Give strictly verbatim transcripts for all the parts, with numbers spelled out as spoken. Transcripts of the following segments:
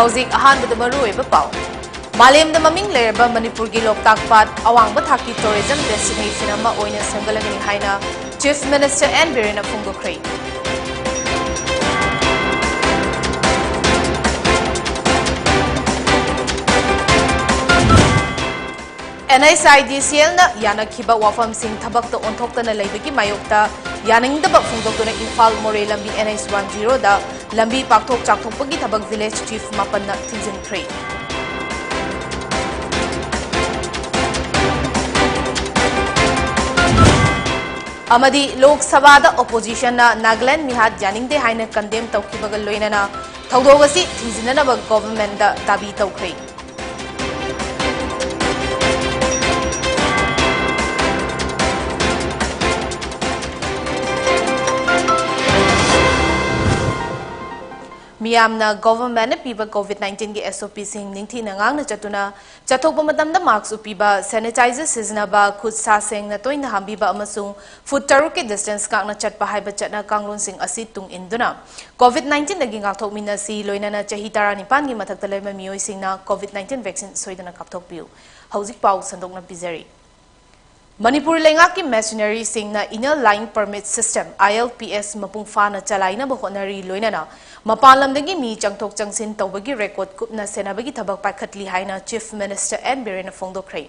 ꯍꯧꯖꯤꯛ ꯑꯍꯥꯟꯕꯗ ꯃꯔꯨꯑꯣꯏꯕ ꯄꯥꯎ꯫ ꯃꯥꯂꯦꯝꯗ ꯃꯃꯤꯡ ꯂꯩꯔꯕ ꯃꯅꯤꯄꯨꯔꯒꯤ ꯂꯣꯛꯇꯥꯛ ꯄꯥꯠ ꯑꯋꯥꯡꯕ ꯊꯥꯛꯀꯤ tourism destination ꯑꯃ ꯑꯣꯏꯅ ꯁꯦꯝꯒꯠꯂꯒꯅꯤ ꯍꯥꯏꯅ Chief Minister N ꯕꯤꯔꯦꯟꯅ ꯐꯣꯡꯗꯣꯛꯈ꯭ꯔꯦ꯫ NHIDCLꯅ ꯌꯥꯅꯈꯤꯕ ꯋꯥꯐꯝꯁꯤꯡ ꯊꯕꯛꯇ ꯑꯣꯟꯊꯣꯛꯇꯅ ꯂꯩꯕꯒꯤ ꯃꯥꯌꯣꯛꯇ ꯌꯥꯅꯤꯡꯗꯕ ꯐꯣꯡꯗꯣꯛꯇꯨꯅ ꯏꯝꯐꯥꯜ ꯃꯣꯔꯦ ꯂꯝꯕꯤ NH one zeroꯗ ꯂꯝꯕꯤ ꯄꯥꯛꯊꯣꯛ ꯆꯥꯎꯊꯣꯛꯄꯒꯤ ꯊꯕꯛ village chief ꯃꯥꯄꯟꯅ ꯊꯤꯡꯖꯤꯟꯈ꯭ꯔꯦ꯫ ꯑꯃꯗꯤ ꯂꯣꯛ ꯁꯚꯥꯗ oppositionꯅ ꯅꯥꯒꯥꯂꯦꯟꯗ ꯃꯤꯍꯥꯠ ꯌꯥꯅꯤꯡꯗꯦ ꯍꯥꯏꯅ condemn ꯇꯧꯈꯤꯕꯒ ꯂꯣꯏꯅꯅ ꯊꯧꯗꯣꯛ ꯑꯁꯤ ꯊꯤꯡꯖꯤꯟꯅꯅꯕ governmentꯗ ꯗꯥꯕꯤ ꯇꯧꯈ꯭ꯔꯦ꯫ ꯃꯤꯌꯥꯝꯅ governmentꯅ ꯄꯤꯕ COVID nineteenꯒꯤ SOPꯁꯤꯡ ꯅꯤꯡꯊꯤꯅ ꯉꯥꯛꯅ ꯆꯠꯇꯨꯅ ꯆꯠꯊꯣꯛꯄ ꯃꯇꯝꯗ mask ꯎꯞꯄꯤꯕ, sanitizer ꯁꯤꯖꯤꯟꯅꯕ, ꯈꯨꯠ ꯁꯥ ꯁꯦꯡꯅ ꯇꯣꯏꯅ ꯍꯥꯝꯕꯤꯕ ꯑꯃꯁꯨꯡ foot ꯇꯔꯨꯛꯀꯤ distance ꯉꯥꯛꯅ ꯆꯠꯄ ꯍꯥꯏꯕ ꯆꯠꯅ ꯀꯥꯡꯂꯣꯟꯁꯤꯡ ꯑꯁꯤ ꯇꯨꯡ ꯏꯟꯗꯨꯅ COVID nineteenꯗꯒꯤ ꯉꯥꯛꯊꯣꯛꯃꯤꯟꯅꯁꯤ꯫ ꯂꯣꯏꯅꯅ ꯆꯍꯤ ꯇꯔꯥꯅꯤꯄꯥꯟꯒꯤ ꯃꯊꯛꯇ ꯂꯩꯕ ꯃꯤꯑꯣꯏꯁꯤꯡꯅ COVID nineteen vaccine ꯁꯣꯏꯗꯅ ꯀꯥꯞꯊꯣꯛꯄꯤꯌꯨ꯫ ꯍꯧꯖꯤꯛ ꯄꯥꯎ ꯁꯟꯗꯣꯛꯅ ꯄꯤꯖꯔꯤ꯫ ꯃꯅꯤꯄꯨꯔ ꯂꯩꯉꯥꯛꯀꯤ mercenaryꯁꯤꯡꯅ Inner Line Permit System, ILPS, ꯃꯄꯨꯡ ꯐꯥꯅ ꯆꯂꯥꯏꯅꯕ ꯍꯣꯠꯅꯔꯤ꯫ ꯂꯣꯏꯅꯅ ꯃꯄꯥꯟ ꯂꯝꯗꯒꯤ ꯃꯤ ꯆꯪꯊꯣꯛ ꯆꯪꯁꯤꯟ ꯇꯧꯕꯒꯤ record ꯀꯨꯞꯅ ꯁꯦꯟꯅꯕꯒꯤ ꯊꯕꯛ ꯄꯥꯏꯈꯠꯂꯤ ꯍꯥꯏꯅ Chief Minister N ꯕꯤꯔꯦꯟꯅ ꯐꯣꯡꯗꯣꯛꯈ꯭ꯔꯦ꯫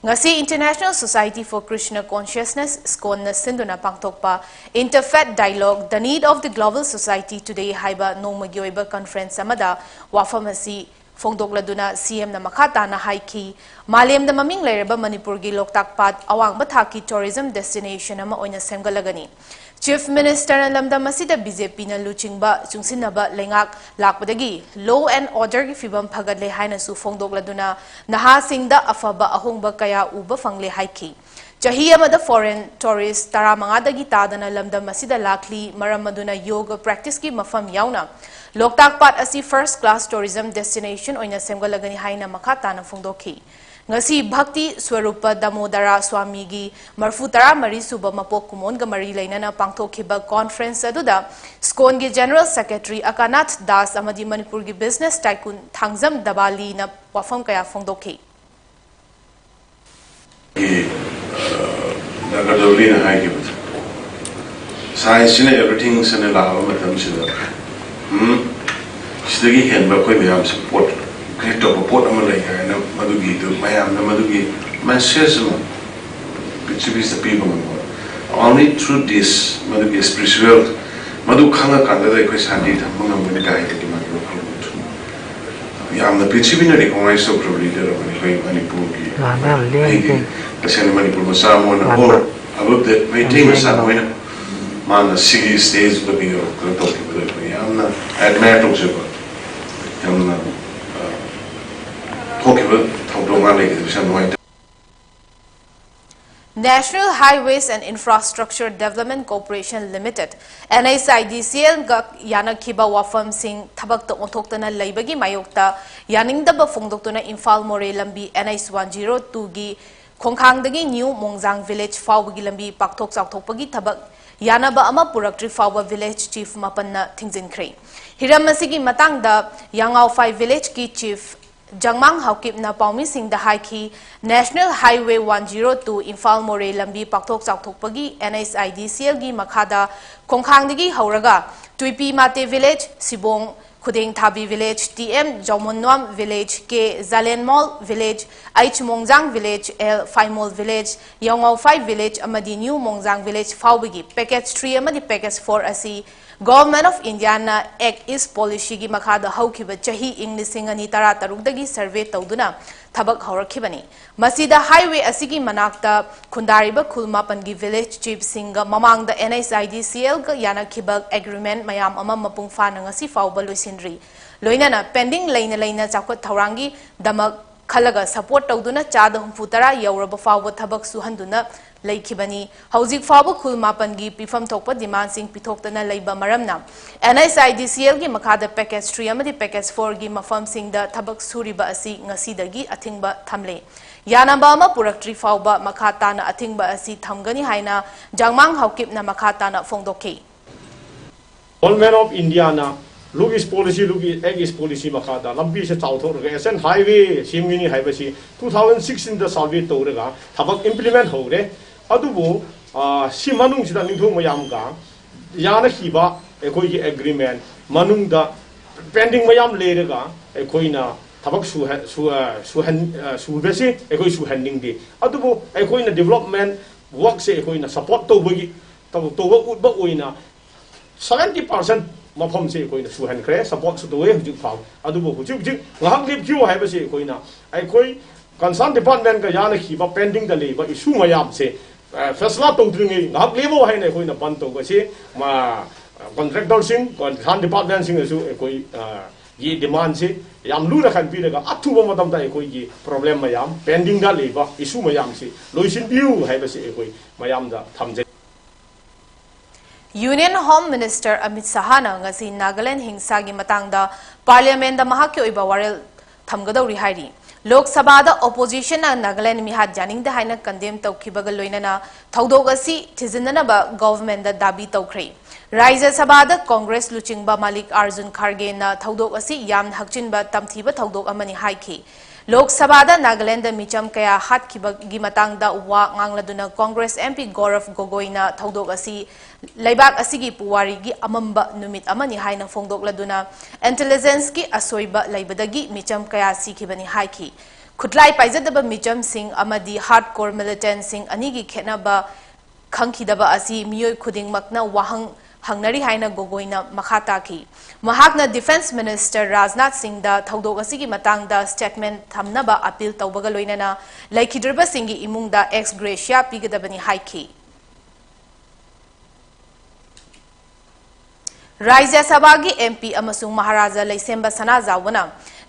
ꯉꯁꯤ International Society for Krishna Consciousness, ISKCONꯅ ꯁꯤꯟꯗꯨꯅ ꯄꯥꯡꯊꯣꯛꯄ Interfaith Dialogue, The Need of the Global Society Today ꯍꯥꯏꯕ ꯅꯣꯡꯃꯒꯤ ꯑꯣꯏꯕ conference ꯑꯃꯗ ꯋꯥꯐꯝ ꯑꯁꯤ ꯐꯣꯡꯗꯣꯛꯂꯗꯨꯅ CMꯅ ꯃꯈꯥ ꯇꯥꯅ ꯍꯥꯏꯈꯤ, ꯃꯥꯂꯦꯝꯗ ꯃꯃꯤꯡ ꯂꯩꯔꯕ ꯃꯅꯤꯄꯨꯔꯒꯤ ꯂꯣꯛꯇꯥꯛ ꯄꯥꯠ ꯑꯋꯥꯡꯕ ꯊꯥꯛꯀꯤ tourism destination ꯑꯃ ꯑꯣꯏꯅ ꯁꯦꯝꯒꯠꯂꯒꯅꯤ꯫ Chief Ministerꯅ ꯂꯝꯗꯝ ꯑꯁꯤꯗ BJPꯅ ꯂꯨꯆꯤꯡꯕ ꯆꯨꯡꯁꯤꯟꯅꯕ ꯂꯩꯉꯥꯛ ꯂꯥꯛꯄꯗꯒꯤ law and orderꯒꯤ ꯐꯤꯕꯝ ꯐꯒꯠꯂꯦ ꯍꯥꯏꯅꯁꯨ ꯐꯣꯡꯗꯣꯛꯂꯗꯨꯅ ꯅꯍꯥꯁꯤꯡꯗ ꯑꯐꯕ ꯑꯍꯣꯡꯕ ꯀꯌꯥ ꯎꯕ ꯐꯪꯂꯦ ꯍꯥꯏꯈꯤ꯫ ꯆꯍꯤ ꯑꯃꯗ foreign tourist ꯇꯔꯥꯃꯉꯥꯗꯒꯤ ꯇꯥꯗꯅ ꯂꯝꯗꯝ ꯑꯁꯤꯗ ꯂꯥꯛꯂꯤ꯫ ꯃꯔꯝ ꯑꯗꯨꯅ yoga practiceꯀꯤ ꯃꯐꯝ ꯌꯥꯎꯅ ꯂꯣꯛꯇꯥꯛ ꯄꯥꯠ ꯑꯁꯤ first class tourism destination ꯑꯣꯏꯅ ꯁꯦꯝꯒꯠꯂꯒꯅꯤ ꯍꯥꯏꯅ ꯃꯈꯥ ꯇꯥꯅ ꯐꯣꯡꯗꯣꯛꯈꯤ꯫ ꯉꯁꯤ ꯚꯛꯇꯤ ꯁ꯭ꯋꯔꯨꯄ ꯗꯥꯃꯣꯗꯔꯥ ꯁ꯭ꯋꯥꯃꯤꯒꯤ ꯃꯔꯤꯐꯨ ꯇꯔꯥꯃꯔꯤ ꯁꯨꯕ ꯃꯄꯣꯛ ꯀꯨꯝꯑꯣꯟꯒ ꯃꯔꯤ ꯂꯩꯅꯅ ꯄꯥꯡꯊꯣꯛꯈꯤꯕ ꯀꯣꯟꯐ꯭ꯔꯦꯟꯁ ꯑꯗꯨꯗ ꯁ꯭ꯀꯣꯟꯒꯤ ꯖꯦꯅꯔꯦꯜ ꯁꯦꯀ꯭ꯔꯦꯇꯔꯤ ꯑꯀꯥꯅꯥꯊ ꯗꯥꯁ ꯑꯃꯗꯤ ꯃꯅꯤꯄꯨꯔꯒꯤ ꯕꯤꯖꯤꯅꯦꯁ ꯇꯥꯏꯀꯨꯟ ꯊꯥꯡꯖꯝ ꯗꯕꯥꯂꯤꯅ ꯋꯥꯐꯝ ꯀꯌꯥ ꯐꯣꯡꯗꯣꯛꯈꯤ꯫ ꯗꯥꯛꯇꯔ ꯗꯕꯂꯤꯅ ꯍꯥꯏꯈꯤꯕꯗꯣ, ꯁꯥꯏꯟꯁꯁꯤꯅ ꯑꯦꯚ꯭ꯔꯤꯊꯤꯡ ꯁꯅ ꯂꯥꯛꯑꯕ ꯃꯇꯝꯁꯤꯗ, ꯎꯝ, ꯁꯤꯗꯒꯤ ꯍꯦꯟꯕ ꯑꯩꯈꯣꯏ ꯃꯌꯥꯝꯁꯦ ꯄꯣꯠ, ꯀ꯭ꯔꯤꯌꯦꯠ ꯇꯧꯕ ꯄꯣꯠ ꯑꯃ ꯂꯩ ꯍꯥꯏꯅ ꯃꯗꯨꯒꯤꯗꯨ, ꯃꯌꯥꯝꯅ ꯃꯗꯨꯒꯤ ꯃꯦꯁꯦꯖ ꯑꯃ ꯄ꯭ꯔꯤꯊꯤꯕꯤꯁꯤꯗ ꯄꯤꯕ ꯉꯝꯕ꯫ Only through this, ꯃꯗꯨꯒꯤ ꯏꯁꯄꯤꯔꯤꯆꯨꯋꯦꯜ, ꯃꯗꯨ ꯈꯪꯉꯀꯥꯟꯗꯗ ꯑꯩꯈꯣꯏ ꯁꯥꯟꯇꯤ ꯊꯝꯕ ꯉꯝꯒꯅꯤ ꯀꯥꯏ ꯍꯥꯏꯕꯒꯤ ꯃꯥꯒꯤ ꯋꯥꯈꯜꯂꯣꯟ ꯊꯝꯕ꯫ ꯌꯥꯝꯅ ꯄ꯭ꯔꯤꯊꯤꯕꯤꯅ ꯔꯤꯀꯣꯛꯅꯥꯏꯁ ꯇꯧꯈ꯭ꯔꯕ ꯂꯤꯗꯔ ꯑꯃꯅꯤ ꯑꯩꯈꯣꯏ ꯃꯅꯤꯄꯨꯔꯒꯤ꯫ ꯑꯩꯗꯤ ꯇꯁꯦꯡꯅ ꯃꯅꯤꯄꯨꯔ ꯃꯆꯥ ꯑꯃ ꯑꯣꯏꯅ, ꯑꯣꯔ ꯑꯕꯞ ꯗꯦꯠ, ꯃꯩꯇꯩ ꯃꯆꯥ ꯑꯃ ꯑꯣꯏꯅ ꯃꯥꯅ ꯁꯤꯒꯤ ꯁ꯭ꯇꯦꯖ ꯀꯩꯅꯣ ꯇꯧꯈꯤꯕꯗꯣ ꯑꯩꯈꯣꯏ ꯌꯥꯝꯅ ꯑꯦꯗꯃꯥꯏꯌꯔ ꯇꯧꯖꯕ, ꯌꯥꯝꯅ, ꯑ, ꯊꯣꯛꯈꯤꯕ ꯊꯧꯗꯣꯛ ꯃꯥ ꯂꯩꯈꯤꯗꯕꯁꯦ ꯌꯥꯝ ꯅꯨꯡꯉꯥꯏꯇꯦ꯫ National Highways and Infrastructure Development Corporation Limited, NHIDCL ꯒ ꯌꯥꯅꯈꯤꯕ ꯋꯥꯐꯝꯁꯤꯡ ꯊꯕꯛꯇ ꯑꯣꯟꯊꯣꯛꯇꯅ ꯂꯩꯕꯒꯤ ꯃꯥꯌꯣꯛꯇ ꯌꯥꯅꯤꯡꯗꯕ ꯐꯣꯡꯗꯣꯛꯇꯨꯅ ꯏꯝꯐꯥꯜ ꯃꯣꯔꯦ ꯂꯝꯕꯤ NH one zero two ꯒꯤ ꯈꯣꯡꯈꯥꯡꯗꯒꯤ ꯅ꯭ꯌꯨ ꯃꯣꯡꯖꯥꯡ ꯚꯤꯂꯦꯖ ꯐꯥꯎꯕꯒꯤ ꯂꯝꯕꯤ ꯄꯥꯛꯊꯣꯛ ꯆꯥꯎꯊꯣꯛꯄꯒꯤ ꯊꯕꯛ ꯌꯥꯅꯕ ꯑꯃ ꯄꯨꯔꯛꯇ꯭ꯔꯤ ꯐꯥꯎꯕ ꯚꯤꯂꯦꯖ ꯆꯤꯐ ꯃꯥꯄꯟꯅ ꯊꯤꯡꯖꯤꯟꯈ꯭ꯔꯦ꯫ ꯍꯤꯔꯝ ꯑꯁꯤꯒꯤ ꯃꯇꯥꯡꯗ ꯌꯥꯉꯥꯎꯐꯥꯏ ꯚꯤꯂꯦꯖꯀꯤ ꯆꯤꯐ ꯖꯪꯃꯥꯡ ꯍꯥꯎꯀꯤꯞꯅ ꯄꯥꯎꯃꯤꯁꯤꯡꯗ ꯍꯥꯏꯈꯤ, National Highway one zero two Imphal ꯃꯣꯔꯦ ꯂꯝꯕꯤ ꯄꯥꯛꯊꯣꯛ ꯆꯥꯎꯊꯣꯛꯄꯒꯤ NHIDCL ꯒꯤ ꯃꯈꯥꯗ ꯈꯣꯡꯈꯥꯡꯗꯒꯤ ꯍꯧꯔꯒ Tuipi Mate village, Sibong Khudengthabi village, T M Joumonnwam village, K Jalenmol village, H Mongjang village, L Phaimol village, Yangaophai village ꯑꯃꯗꯤ ꯅ꯭ꯌꯨ ꯃꯣꯡꯖꯥꯡ ꯚꯤꯂꯦꯖ ꯐꯥꯎꯕꯒꯤ ꯄꯦꯀꯦꯖ three ꯑꯃꯗꯤ ꯄꯦꯀꯦꯖ four ꯑꯁꯤ Government of India ꯅ Act East Policy ꯒꯤ ꯃꯈꯥꯗ ꯍꯧꯈꯤꯕ ꯆꯍꯤ ꯏꯪ ꯂꯤꯁꯤꯡ ꯑꯅꯤ ꯇꯔꯥ ꯇꯔꯨꯛꯇꯒꯤ ꯁꯔꯚꯦ ꯇꯧꯗꯨꯅ ꯊꯕꯛ ꯍꯧꯔꯛꯈꯤꯕꯅꯤ꯫ ꯃꯁꯤꯗ ꯍꯥꯏꯋꯦ ꯑꯁꯤꯒꯤ ꯃꯅꯥꯛꯇ ꯈꯨꯟꯗꯥꯔꯤꯕ ꯈꯨꯜ ꯃꯥꯄꯟꯒꯤ ꯚꯤꯂꯦꯖ ꯆꯤꯐꯁꯤꯡꯒ ꯃꯃꯥꯡꯗ NHIDCL ꯒ ꯌꯥꯅꯈꯤꯕ ꯑꯦꯒ꯭ꯔꯤꯃꯦꯟꯠ ꯃꯌꯥꯝ ꯑꯃ ꯃꯄꯨꯡ ꯐꯥꯅ ꯉꯁꯤ ꯐꯥꯎꯕ ꯂꯣꯏꯁꯤꯟꯗ꯭ꯔꯤ꯫ ꯂꯣꯏꯅꯅ ꯄꯦꯟꯗꯤꯡ ꯂꯩꯅ ꯂꯩꯅ ꯆꯥꯎꯈꯠ ꯊꯧꯔꯥꯡꯒꯤꯗꯃꯛ ꯈꯜꯂꯒ ꯁꯄꯣꯔꯠ ꯇꯧꯗꯨꯅ ꯆꯥꯗ ꯍꯨꯝꯐꯨ ꯇꯔꯥ ꯌꯧꯔꯕ ꯐꯥꯎꯕ ꯊꯕꯛ ꯁꯨꯍꯟꯗꯨꯅ ꯂꯩꯈꯤꯕꯅꯤ꯫ ꯍꯧꯖꯤꯛ ꯐꯥꯎꯕ ꯈꯨꯜ ꯃꯥꯄꯟꯒꯤ ꯄꯤꯐꯝ ꯊꯣꯛꯄ ꯗꯤꯃꯥꯟꯁꯤꯡ ꯄꯤꯊꯣꯛꯇꯅ ꯂꯩꯕ ꯃꯔꯝꯅ ꯑꯦꯟ ꯑꯩꯆ ꯑꯥꯏ ꯗꯤ ꯁꯤ ꯑꯦꯜꯒꯤ ꯃꯈꯥꯗ ꯄꯦꯀꯦꯖ ꯊ꯭ꯔꯤ ꯑꯃꯗꯤ ꯄꯦꯀꯦꯖ ꯐꯣꯔꯒꯤ ꯃꯐꯝꯁꯤꯡꯗ ꯊꯕꯛ ꯁꯨꯔꯤꯕ ꯑꯁꯤ ꯉꯁꯤꯗꯒꯤ ꯑꯊꯤꯡꯕ ꯊꯝꯂꯦ꯫ ꯌꯥꯅꯕ ꯑꯃ ꯄꯨꯔꯛꯇ꯭ꯔꯤ ꯐꯥꯎꯕ ꯃꯈꯥ ꯇꯥꯅ ꯑꯊꯤꯡꯕ ꯑꯁꯤ ꯊꯝꯒꯅꯤ ꯍꯥꯏꯅ ꯖꯥꯡꯃꯥꯡ ꯍꯥꯎꯀꯤꯞꯅ ꯃꯈꯥ ꯇꯥꯅ ꯐꯣꯡꯗꯣꯛꯈꯤ꯫ Government of India ꯅ Look East Policy, Look Act East Policy ꯃꯈꯥꯗ ꯂꯝꯕꯤꯁꯦ ꯆꯥꯎꯊꯣꯛꯂꯒ ꯑꯦꯁꯤꯌꯥꯟ ꯍꯥꯏꯋꯦ ꯁꯦꯝꯒꯅꯤ ꯍꯥꯏꯕꯁꯤ two thousand sixteen ꯗ ꯁꯔꯚꯦ ꯇꯧꯔꯒ ꯊꯕꯛ ꯏꯝꯄ꯭ꯂꯤꯃꯦꯟ ꯍꯧꯔꯦ꯫ ꯑꯗꯨꯕꯨ ꯁꯤ ꯃꯅꯨꯡꯁꯤꯗ ꯅꯤꯡꯊꯧ ꯃꯌꯥꯝꯒ ꯌꯥꯅꯈꯤꯕ ꯑꯩꯈꯣꯏꯒꯤ ꯑꯦꯒ꯭ꯔꯤꯃꯦꯟ ꯃꯅꯨꯡꯗ ꯄꯦꯟꯗꯤꯡ ꯃꯌꯥꯝ ꯂꯩꯔꯒ ꯑꯩꯈꯣꯏꯅ ꯊꯕꯛ ꯁꯨꯍꯟ ꯁꯨꯕꯁꯤ ꯑꯩꯈꯣꯏ ꯁꯨꯍꯟꯅꯤꯡꯗꯦ꯫ ꯑꯗꯨꯕꯨ ꯑꯩꯈꯣꯏꯅ ꯗꯤꯕꯂꯞꯃꯦꯟ ꯋꯥꯔꯛꯁꯦ ꯑꯩꯈꯣꯏꯅ ꯁꯄꯣꯔꯠ ꯇꯧꯕꯒꯤ ꯇꯧꯕ ꯎꯠꯄ ꯑꯣꯏꯅ seventy percent ꯃꯐꯝꯁꯦ ꯑꯩꯈꯣꯏꯅ ꯁꯨꯍꯟꯈ꯭ꯔꯦ, ꯁꯄꯣꯔꯠꯁꯨ ꯇꯧꯋꯦ ꯍꯧꯖꯤꯛ ꯐꯥꯎ꯫ ꯑꯗꯨꯕꯨ ꯍꯧꯖꯤꯛ ꯍꯧꯖꯤꯛ ꯉꯥꯏꯍꯥꯛ ꯂꯦꯞꯄꯤꯌꯨ ꯍꯥꯏꯕꯁꯤ ꯑꯩꯈꯣꯏꯅ ꯑꯩꯈꯣꯏ ꯀꯟꯁꯔꯟ ꯗꯤꯄꯥꯔꯠꯃꯦꯟꯒ ꯌꯥꯅꯈꯤꯕ ꯄꯦꯟꯗꯤꯡꯗ ꯂꯩꯕ ꯏꯁꯨ ꯃꯌꯥꯝꯁꯦ ꯐꯦꯁꯂꯥ ꯇꯧꯗ꯭ꯔꯤꯉꯩ ꯉꯥꯏꯍꯥꯛ ꯂꯦꯞꯄꯣ ꯍꯥꯏꯅ ꯑꯩꯈꯣꯏꯅ ꯕꯟ ꯇꯧꯕꯁꯤ ꯀꯣꯟꯇ꯭ꯔꯦꯛꯇꯔꯁꯤꯡ, ꯀꯟꯁꯔꯟ ꯗꯤꯄꯥꯔꯠꯃꯦꯟꯁꯤꯡꯅꯁꯨ ꯑꯩꯈꯣꯏ ꯒꯤ ꯗꯤꯃꯥꯟꯁꯤ ꯌꯥꯝ ꯂꯨꯅ ꯈꯟꯕꯤꯔꯒ ꯑꯊꯨꯕ ꯃꯇꯝꯗ ꯑꯩꯈꯣꯏꯒꯤ ꯄ꯭ꯔꯣꯕ꯭ꯂꯦꯝ ꯃꯌꯥꯝ, ꯄꯦꯟꯗꯤꯡꯗ ꯂꯩꯕ ꯏꯁꯨ ꯃꯌꯥꯝꯁꯤ ꯂꯣꯏꯁꯤꯟꯕꯤꯌꯨ ꯍꯥꯏꯕꯁꯤ ꯑꯩꯈꯣꯏ ꯃꯌꯥꯝꯗ ꯊꯝꯖꯩ꯫ Union Home Minister Amit Shahꯅ ꯉꯁꯤ ꯅꯥꯒꯥꯂꯦꯟ ꯍꯤꯡꯁꯥꯒꯤ ꯃꯇꯥꯡꯗ ꯄꯥꯔꯂꯤꯌꯥꯃꯦꯟꯗ ꯃꯍꯥꯛꯀꯤ ꯑꯣꯏꯕ ꯋꯥꯔꯦꯞ ꯊꯝꯒꯗꯧꯔꯤ ꯍꯥꯏꯔꯤ꯫ ꯂꯣꯛ ꯁꯚꯥꯗ ꯑꯣꯄꯣꯖꯤꯁꯟꯅ ꯅꯥꯒꯥꯂꯦꯟ ꯃꯤꯍꯥꯠ ꯌꯥꯅꯤꯡꯗꯦ ꯍꯥꯏꯅ ꯀꯟꯗꯦꯝ ꯇꯧꯈꯤꯕꯒ ꯂꯣꯏꯅꯅ ꯊꯧꯗꯣꯛ ꯑꯁꯤ ꯊꯤꯖꯤꯟꯅꯅꯕ ꯒꯚꯔꯟꯃꯦꯟꯗ ꯗꯥꯕꯤ ꯇꯧꯈ꯭ꯔꯦ꯫ ꯔꯥꯖ꯭ꯌ ꯁꯚꯥꯗ ꯀꯣꯡꯒ꯭ꯔꯦꯁ ꯂꯨꯆꯤꯡꯕ ꯃꯥꯂꯤꯛ ꯑꯥꯔꯖꯨꯟ ꯈꯥꯔꯒꯦꯅ ꯊꯧꯗꯣꯛ ꯑꯁꯤ ꯌꯥꯝꯅ ꯍꯛꯆꯤꯟꯕ ꯇꯝꯊꯤꯕ ꯊꯧꯗꯣꯛ ꯑꯃꯅꯤ ꯍꯥꯏꯈꯤ꯫ ꯂꯣꯛ ꯁꯚꯥꯗ ꯅꯥꯒꯥꯂꯦꯟꯗ ꯃꯤꯆꯝ ꯀꯌꯥ ꯍꯥꯠꯈꯤꯕꯒꯤ ꯃꯇꯥꯡꯗ ꯋꯥ ꯉꯥꯡꯂꯗꯨꯅ ꯀꯣꯡꯒ꯭ꯔꯦꯁ ꯑꯦꯝ ꯄꯤ ꯒꯧꯔꯚ ꯒꯣꯒꯣꯏꯅ ꯊꯧꯗꯣꯛ ꯑꯁꯤ ꯂꯩꯕꯥꯛ ꯑꯁꯤꯒꯤ ꯄꯨꯋꯥꯔꯤꯒꯤ ꯑꯃꯝꯕ ꯅꯨꯃꯤꯠ ꯑꯃꯅꯤ ꯍꯥꯏꯅ ꯐꯣꯡꯗꯣꯛꯂꯗꯨꯅ ꯏꯟꯇꯦꯂꯤꯖꯦꯟꯁꯀꯤ ꯑꯁꯣꯏꯕ ꯂꯩꯕꯗꯒꯤ ꯃꯤꯆꯝ ꯀꯌꯥ ꯁꯤꯈꯤꯕꯅꯤ ꯍꯥꯏꯈꯤ꯫ ꯈꯨꯠꯂꯥꯏ ꯄꯥꯏꯖꯗꯕ ꯃꯤꯆꯝꯁꯤꯡ ꯑꯃꯗꯤ ꯍꯥꯔꯗꯀꯣꯔ ꯃꯤꯂꯤꯇꯦꯟꯠꯁꯤꯡ ꯑꯅꯤꯒꯤ ꯈꯦꯠꯅꯕ ꯈꯪꯈꯤꯗꯕ ꯑꯁꯤ ꯃꯤꯑꯣꯏ ꯈꯨꯗꯤꯡꯃꯛꯅ ꯋꯥꯍꯪ ꯍꯪꯅꯔꯤ ꯍꯥꯏꯅ ꯒꯣꯒꯣꯏꯅ ꯃꯈꯥ ꯇꯥꯈꯤ꯫ ꯃꯍꯥꯛꯅ ꯗꯤꯐꯦꯟꯁ ꯃꯤꯅꯤꯁꯇꯔ ꯔꯥꯖꯅꯥꯊ ꯁꯤꯡꯗ ꯊꯧꯗꯣꯛ ꯑꯁꯤꯒꯤ ꯃꯇꯥꯡꯗ ꯁ꯭ꯇꯦꯠꯃꯦꯟꯠ ꯊꯝꯅꯕ ꯑꯄꯤꯜ ꯇꯧꯕꯒ ꯂꯣꯏꯅꯅ ꯂꯩꯈꯤꯗ꯭ꯔꯤꯕꯁꯤꯡꯒꯤ ꯏꯃꯨꯡꯗ ꯑꯦꯛꯁ ꯒ꯭ꯔꯦꯁꯤꯌꯥ ꯄꯤꯒꯗꯕꯅꯤ ꯍꯥꯏꯈꯤ꯫ ꯔꯥꯖ꯭ꯌ ꯁꯚꯥꯒꯤ ꯑꯦꯝ ꯄꯤ ꯑꯃꯁꯨꯡ ꯃꯍꯥꯔꯥꯖꯥ ꯂꯩꯁꯦꯝꯕ ꯁꯅꯥꯖꯥꯎꯕꯅ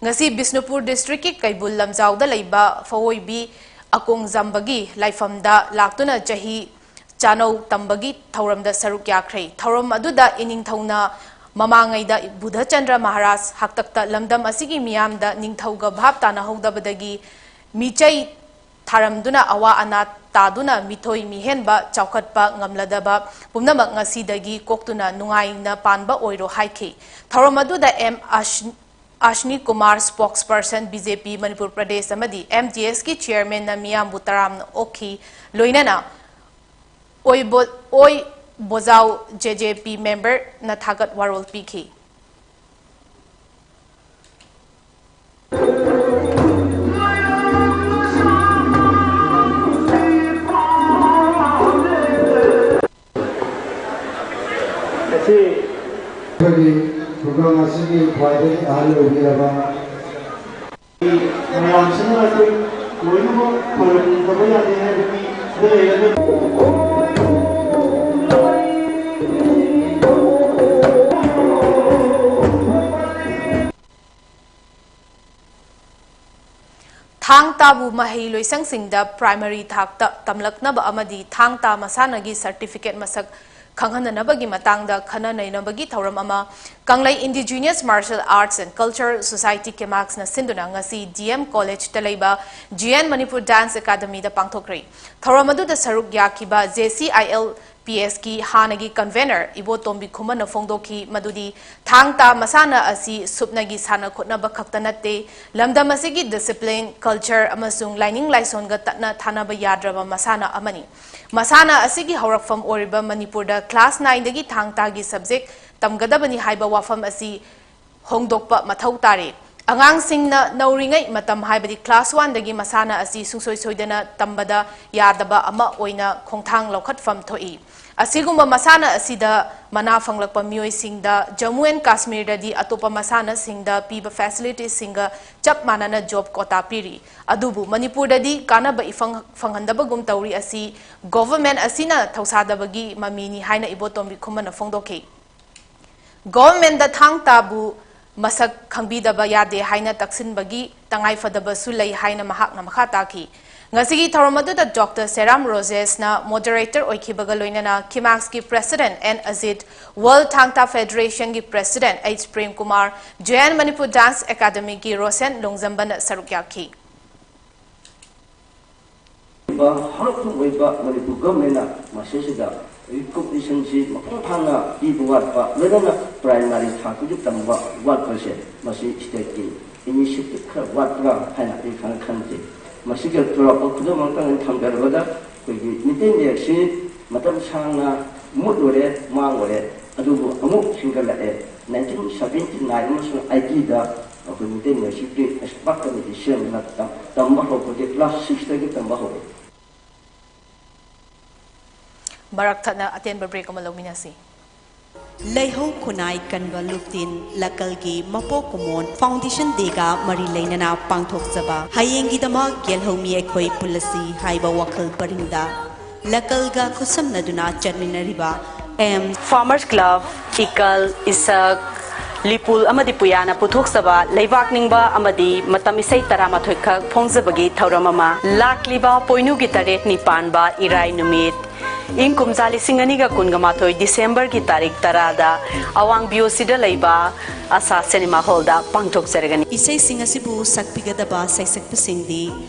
ꯉꯁꯤ ꯕꯤꯁꯅꯨꯄꯨꯔ ꯗꯤꯁꯇ꯭ꯔꯤꯛꯀꯤ ꯀꯩꯕꯨꯜ ꯂꯝꯖꯥꯎꯗ ꯂꯩꯕ ꯐꯋꯣꯏꯕꯤ ꯑꯀꯣꯡꯖꯝꯕꯒꯤ ꯂꯥꯏꯐꯝꯗ ꯂꯥꯛꯇꯨꯅ ꯆꯍꯤ ꯆꯥꯅꯧ ꯇꯝꯕꯒꯤ ꯊꯧꯔꯝꯗ ꯁꯔꯨꯛ ꯌꯥꯈ꯭ꯔꯦ꯫ ꯊꯧꯔꯝ ꯑꯗꯨꯗ ꯏꯅꯤꯡꯊꯧꯅ ꯃꯃꯥꯡꯉꯩꯗ ꯕꯨꯙꯆꯟꯗ꯭ꯔ ꯃꯍꯥꯔꯥꯖ ꯍꯥꯛꯇꯛꯇ ꯂꯝꯗꯝ ꯑꯁꯤꯒꯤ ꯃꯤꯌꯥꯝꯗ ꯅꯤꯡꯊꯧꯒ ꯚꯥꯞ ꯇꯥꯅꯍꯧꯗꯕꯗꯒꯤ ꯃꯤꯆꯩ ꯊꯥꯔꯝꯗꯨꯅ ꯑꯋꯥ ꯑꯅꯥ ꯇꯥꯗꯨꯅ ꯃꯤꯊꯣꯏ ꯃꯤꯍꯦꯟꯕ ꯆꯥꯎꯈꯠꯄ ꯉꯝꯂꯗꯕ ꯄꯨꯝꯅꯃꯛ ꯉꯁꯤꯗꯒꯤ ꯀꯣꯛꯇꯨꯅ ꯅꯨꯡꯉꯥꯏꯅ ꯄꯥꯟꯕ ꯑꯣꯏꯔꯣ ꯍꯥꯏꯈꯤ꯫ ꯊꯧꯔꯝ ꯑꯗꯨꯗ ꯑꯦꯝ ꯑꯁ-, ꯑꯁꯅꯤ ꯀꯨꯃꯥꯔ, spokesperson, ꯕꯤ ꯖꯦ ꯄꯤ ꯃꯅꯤꯄꯨꯔ ꯄ꯭ꯔꯗꯦꯁ ꯑꯃꯗꯤ ꯑꯦꯝ ꯇꯤ ꯑꯦꯁꯀꯤ ꯆꯤꯌꯔꯃꯦꯟꯅ ꯃꯤꯌꯥꯝꯕꯨ ꯇꯔꯥꯝꯅ ꯑꯣꯛꯈꯤ꯫ ꯂꯣꯏꯅꯅ ꯑꯣꯏ ꯕꯣ-, ꯑꯣꯏ ꯕꯣꯖꯥꯎ ꯖꯦ ꯖꯦ ꯄꯤ ꯃꯦꯝꯕꯔꯅ ꯊꯥꯒꯠ ꯋꯥꯔꯣꯜ ꯄꯤꯈꯤ꯫ ꯉꯁꯤ ꯑꯩꯈꯣꯏꯒꯤ ꯈꯨꯡꯒꯪ ꯑꯁꯤꯒꯤ ꯈ꯭ꯋꯥꯏꯗꯒꯤ ꯑꯍꯜ ꯑꯣꯏꯕꯤꯔꯕ ꯃꯌꯥꯝꯁꯤꯅ ꯑꯩꯈꯣꯏ ꯂꯣꯏꯅꯃꯛ ꯈꯣꯏꯔꯝꯗꯕ ꯌꯥꯗꯦ ꯍꯥꯏꯕꯒꯤ ꯁꯤꯗ ꯂꯩꯔꯒ ꯊꯥꯡ ꯇꯥꯕꯨ ꯃꯍꯩ ꯂꯣꯏꯁꯪꯁꯤꯡꯗ ꯄ꯭ꯔꯥꯏꯃꯔꯤ ꯊꯥꯛꯇ ꯇꯝꯂꯛꯅꯕ ꯑꯃꯗꯤ ꯊꯥꯡ ꯇꯥ ꯃꯁꯥꯟꯅꯒꯤ ꯁꯔꯇꯤꯐꯤꯀꯦꯠ ꯃꯁꯛ ꯈꯪꯍꯟꯅꯅꯕꯒꯤ ꯃꯇꯥꯡꯗ ꯈꯟꯅ ꯅꯩꯅꯕꯒꯤ ꯊꯧꯔꯝ ꯑꯃ ꯀꯪꯂꯩ Indigenous Martial Arts and Culture Society, ꯀꯦꯃꯥꯛꯁꯅ ꯁꯤꯟꯗꯨꯅ ꯉꯁꯤ ꯗꯤ ꯑꯦꯝ ꯀꯣꯂꯦꯖꯇ ꯂꯩꯕ ꯖꯤ ꯑꯦꯟ ꯃꯅꯤꯄꯨꯔ ꯗꯥꯟꯁ ꯑꯦꯀꯥꯗꯃꯤꯗ ꯄꯥꯡꯊꯣꯛꯈ꯭ꯔꯦ꯫ ꯊꯧꯔꯝ ꯑꯗꯨꯗ ꯁꯔꯨꯛ ꯌꯥꯈꯤꯕ J C I L P ꯑꯦꯁꯀꯤ ꯍꯥꯟꯅꯒꯤ ꯀꯟꯚꯦꯅꯔ ꯏꯕꯣꯇꯣꯝꯕꯤ ꯈꯨꯃꯟꯅ ꯐꯣꯡꯗꯣꯛꯈꯤ ꯃꯗꯨꯗꯤ ꯊꯥꯡ ꯇꯥ ꯃꯁꯥꯟꯅ ꯑꯁꯤ ꯁꯨꯞꯅꯒꯤ ꯁꯥꯟꯅ ꯈꯣꯠꯅꯕ ꯈꯛꯇ ꯅꯠꯇꯦ, ꯂꯝꯗꯝ ꯑꯁꯤꯒꯤ ꯗꯤꯁꯤꯄ꯭ꯂꯤꯟ, ꯀꯜꯆꯔ ꯑꯃꯁꯨꯡ ꯂꯥꯏꯅꯤꯡ ꯂꯥꯏꯁꯣꯟꯒ ꯇꯠꯅ ꯊꯥꯅꯕ ꯌꯥꯗ꯭ꯔꯕ ꯃꯁꯥꯟꯅ ꯑꯃꯅꯤ꯫ ꯃꯁꯥꯟꯅ ꯑꯁꯤꯒꯤ ꯍꯧꯔꯛꯐꯝ ꯑꯣꯏꯔꯤꯕ ꯃꯅꯤꯄꯨꯔꯗ ꯀ꯭ꯂꯥꯁ ꯅꯥꯏꯟꯗꯒꯤ ꯊꯥꯡ ꯇꯥꯒꯤ ꯁꯕꯖꯦꯛ ꯇꯝꯒꯗꯕꯅꯤ ꯍꯥꯏꯕ ꯋꯥꯐꯝ ꯑꯁꯤ ꯍꯣꯡꯗꯣꯛꯄ ꯃꯊꯧ ꯇꯥꯔꯦ꯫ ꯑꯉꯥꯡꯁꯤꯡꯅ ꯅꯧꯔꯤꯉꯩ ꯃꯇꯝ, ꯍꯥꯏꯕꯗꯤ ꯀ꯭ꯂꯥꯁ ꯋꯥꯟꯗꯒꯤ ꯃꯁꯥꯟꯅ ꯑꯁꯤ ꯁꯨꯡꯁꯣꯏ ꯁꯣꯏꯗꯅ ꯇꯝꯕꯗ ꯌꯥꯗꯕ ꯑꯃ ꯑꯣꯏꯅ ꯈꯣꯡꯊꯥꯡ ꯂꯧꯈꯠꯐꯝ ꯊꯣꯛꯏ꯫ ꯑꯁꯤꯒꯨꯝꯕ ꯃꯁꯥꯟꯅ ꯑꯁꯤꯗ ꯃꯅꯥ ꯐꯪꯂꯛꯄ ꯃꯤꯑꯣꯏꯁꯤꯡꯗ ꯖꯝꯃꯨ ꯑꯦꯟ ꯀꯥꯁꯃꯤꯔꯗꯗꯤ ꯑꯇꯣꯞꯄ ꯃꯁꯥꯟꯅꯁꯤꯡꯗ ꯄꯤꯕ ꯐꯦꯁꯤꯂꯤꯇꯤꯁꯁꯤꯡꯒ ꯆꯞ ꯃꯥꯟꯅꯅ ꯖꯣꯕ ꯀꯣꯇꯥ ꯄꯤꯔꯤ꯫ ꯑꯗꯨꯕꯨ ꯃꯅꯤꯄꯨꯔꯗꯗꯤ ꯀꯥꯟꯅꯕ ꯏꯐꯪ ꯐꯪꯍꯟꯗꯕꯒꯨꯝ ꯇꯧꯔꯤ꯫ ꯑꯁꯤ ꯒꯣꯚꯔꯟꯃꯦꯟꯠ ꯑꯁꯤꯅ ꯊꯧꯁꯥꯗꯕꯒꯤ ꯃꯃꯤꯅꯤ ꯍꯥꯏꯅ ꯏꯕꯣꯇꯣꯝꯕꯤ ꯈꯨꯃꯟꯅ ꯐꯣꯡꯗꯣꯛꯈꯤ꯫ ꯒꯣꯚꯔꯟꯃꯦꯟꯠꯇ ꯊꯥꯡ ꯇꯥꯕꯨ ꯃꯁꯛ ꯈꯪꯕꯤꯗꯕ ꯌꯥꯗꯦ ꯍꯥꯏꯅ ꯇꯛꯁꯤꯟꯕꯒꯤ ꯇꯉꯥꯏꯐꯗꯕꯁꯨ ꯂꯩ ꯍꯥꯏꯅ ꯃꯍꯥꯛꯅ ꯃꯈꯥ ꯇꯥꯈꯤ꯫ ꯉꯁꯤꯒꯤ ꯊꯧꯔꯝ ꯑꯗꯨꯗ ꯗꯣꯛꯇꯔ ꯁꯦꯔꯥꯝ ꯔꯣꯖꯦꯁꯅ moderator ꯑꯣꯏꯈꯤꯕꯒ ꯂꯣꯏꯅꯅ KIMAKSꯀꯤ president N Ajit, World Thang Ta Federationꯒꯤ president H Prem Kumar, Joint Manipur Dance Academyꯒꯤ ꯔꯣꯁꯦꯟ ꯂꯣꯡꯖꯝꯕꯅ ꯁꯔꯨꯛ ꯌꯥꯈꯤ꯫ ꯍꯧꯔꯛꯐꯝ ꯑꯣꯏꯕ ꯃꯅꯤꯄꯨꯔ governmentꯅ ꯃꯁꯤꯁꯤꯗ recognitionꯁꯤ ꯃꯄꯨꯡ ꯐꯥꯅ ꯄꯤꯕ ꯋꯥꯠꯄ, ꯂꯣꯏꯅꯅ primary ꯊꯥꯛꯇꯒꯤ ꯇꯝꯕ ꯋꯥꯠꯄꯁꯦ, ꯃꯁꯤ stateꯀꯤ initiative ꯈꯔ ꯋꯥꯠꯄ꯭ꯔꯥ ꯍꯥꯏꯅ ꯑꯩ ꯈꯟ-, ꯈꯟꯖꯩ꯫ ꯃꯁꯤꯒ ꯆꯥꯎꯔꯥꯛꯄ ꯈꯨꯗꯝ ꯑꯃꯇꯪ ꯑꯩꯅ ꯊꯝꯖꯔꯕꯗ, ꯑꯩꯈꯣꯏꯒꯤ ꯃꯤꯇꯩ ꯃꯌꯦꯛꯁꯤ ꯃꯇꯝ ꯁꯥꯡꯅ ꯃꯨꯠꯂꯨꯔꯦ, ꯃꯥꯡꯉꯨꯔꯦ, ꯑꯗꯨꯕꯨ ꯑꯃꯨꯛ ꯍꯤꯡꯒꯠꯂꯛꯑꯦ꯫ Nineteen seventy nine ꯑꯃꯁꯨꯡ eightyꯗ ꯑꯩꯈꯣꯏ ꯃꯤꯇꯩ ꯃꯌꯦꯛꯁꯤ expert committee ꯁꯦꯝꯗꯨꯅ ꯇꯝ-, ꯇꯝꯕ ꯍꯧꯕꯗꯤ class sixꯇꯒꯤ ꯇꯝꯕ ꯍꯧꯔꯦ꯫ ꯃꯔꯛ ꯊꯠꯅ ꯑꯇꯦꯟꯕ break ꯑꯃ ꯂꯧꯃꯤꯟꯅꯁꯤ꯫ ꯂꯩꯍꯧ ꯈꯨꯟꯅꯥꯏ ꯀꯟꯕ ꯂꯨꯞꯇꯤꯟ ꯂꯀꯜꯒꯤ ꯃꯄꯣꯛ ꯀꯨꯝꯑꯣꯟ Foundation Dayꯒ ꯃꯔꯤ ꯂꯩꯅꯅ ꯄꯥꯡꯊꯣꯛꯆꯕ ꯍꯌꯦꯡꯒꯤꯗꯃꯛ ꯌꯦꯜꯍꯧꯃꯤ ꯑꯩꯈꯣꯏ ꯄꯨꯜꯂꯁꯤ ꯍꯥꯏꯕ ꯋꯥꯈꯜ ꯄꯔꯤꯡꯗ ꯂꯀꯜꯒ ꯈꯨꯠꯁꯝꯅꯗꯨꯅ ꯆꯠꯃꯤꯟꯅꯔꯤꯕ M Farmers Club, ꯏꯀꯜ, ꯏꯁꯛ, ꯂꯤꯄꯨꯜ ꯑꯃꯗꯤ ꯄꯨꯌꯥꯅ ꯄꯨꯊꯣꯛꯆꯕ ꯂꯩꯕꯥꯛ ꯅꯤꯡꯕ ꯑꯃꯗꯤ ꯃꯇꯝ ꯏꯁꯩ ꯇꯔꯥꯃꯥꯊꯣꯏ ꯈꯛ ꯐꯣꯡꯖꯕꯒꯤ ꯊꯧꯔꯝ ꯑꯃ ꯂꯥꯛꯂꯤꯕ ꯄꯣꯏꯅꯨꯒꯤ ꯇꯔꯦꯠꯅꯤ ꯄꯥꯟꯕ ꯏꯔꯥꯏ ꯅꯨꯃꯤꯠ, ꯏꯪ ꯀꯨꯝꯖꯥ ꯂꯤꯁꯤꯡ ꯑꯅꯤꯒ ꯀꯨꯟꯒ ꯃꯥꯊꯣꯏ Decemberꯒꯤ ꯇꯥꯔꯤꯛ ꯇꯔꯥꯗ ꯑꯋꯥꯡ BOCꯗ ꯂꯩꯕ ꯑꯁꯥ cinema hallꯗ ꯄꯥꯡꯊꯣꯛꯆꯔꯒꯅꯤ꯫ ꯏꯁꯩꯁꯤꯡ ꯑꯁꯤꯕꯨ ꯁꯛꯄꯤꯒꯗꯕ ꯁꯩꯁꯛꯄꯁꯤꯡꯗꯤ